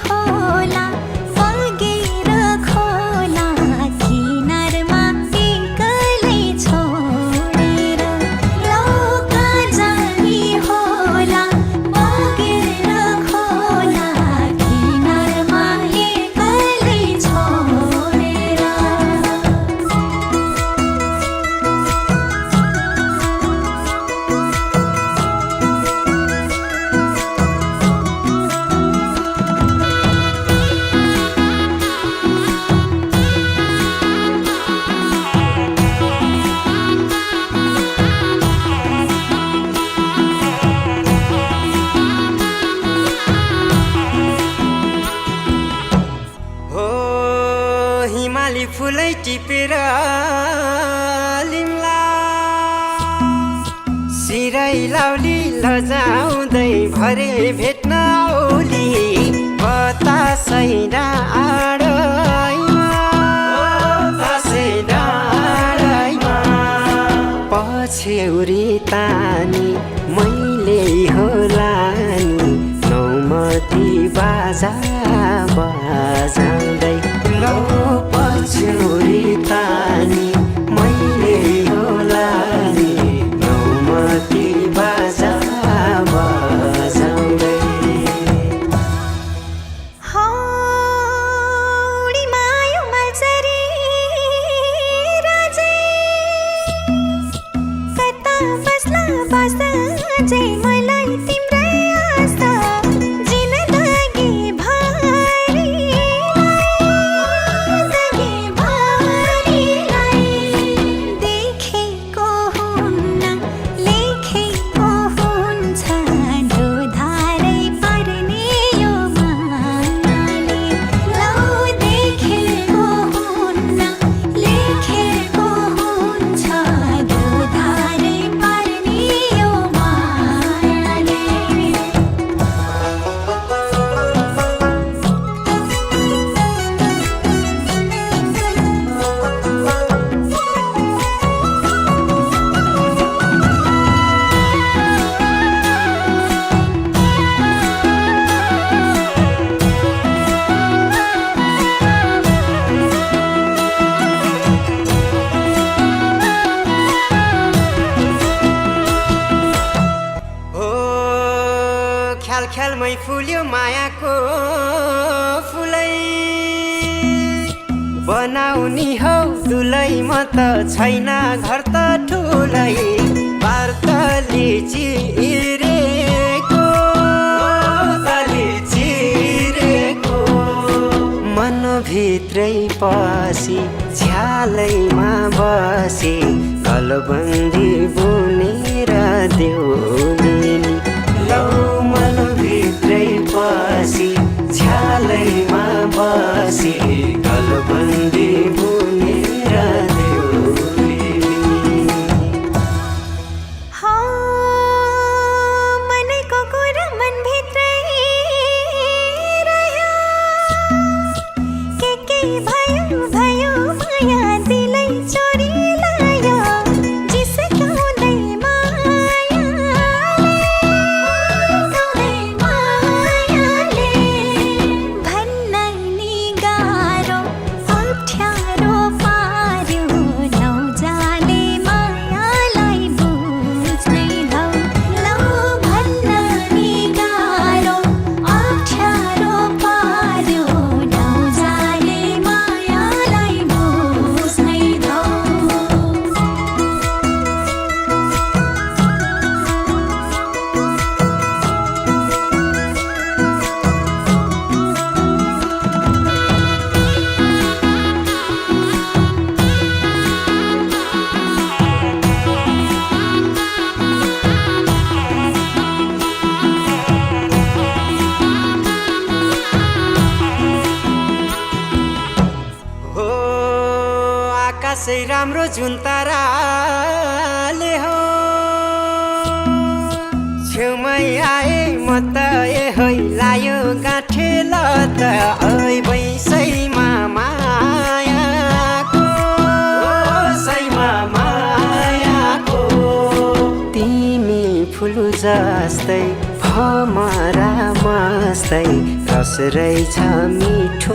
होला बगेर खोला किनारमा एक्लै छोडेर लौका जानी होला बगेर खोला किनारमा एक्लै छोडेर हो हिमाली फुलै टिपेर लिम्ला सिरै लाउली लजाउँदै भरे भेट्न औली बतासै डाँडैमा पछ्यौरी तानी मैले होला नि नौमती बाजा बजाउँदै लौ पछ्यौरी तानी मैले होला नि नौमती बाजा बजाउँदै हौडी मायो मल्चरी राजे कता बस्ला बस जे मलाई तिम्रै आशा जिन्दगी भरिलाई देखेको हुन्न लेखेको हुन्छ ढोधारै पर्ने यो मायाले लौ देखेको हुन्न लेखेको हुन्छ ढोधारै पर्ने यो मायाले हो ख्याल ख्यालमै फुल्यो मायाको फुलै बनाउनी हौ दुलै म त छैन घर त ठुलै पार्तली चिरेको मनभित्रै पसी झ्यालैमा बसी कलबन्दी बुनेर देउली लौ मनभित्रै पसी झ्यालैमा बसी कलबन्दी बुनेर देउली हो मनको कुरा मनभित्रै रह्यो के भयो भयो माया दिलै चोरी लायो जिस्काउँदै मायाले भन्न नि गाह्रो अप्ठ्यारो पार्यो नौजाने मायालाई बुझ्नै लौ लौ भन्न नि गाह्रो अप्ठ्यारो पार्यो नौजाने मायालाई बुझ्नै लौ हो आकाशै राम्रो जुन ताराले हो छेउमै आए म त ए होइ लायो गाँठे ल त ऐ बैसैमा मायाको तिमी फुल जस्तै भमरा मस्तै रस रहेछ मिठो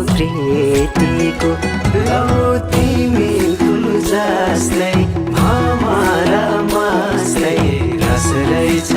प्रीतिको लौ तिमी फुल जस्तै भमर मस्तै रस रहेछ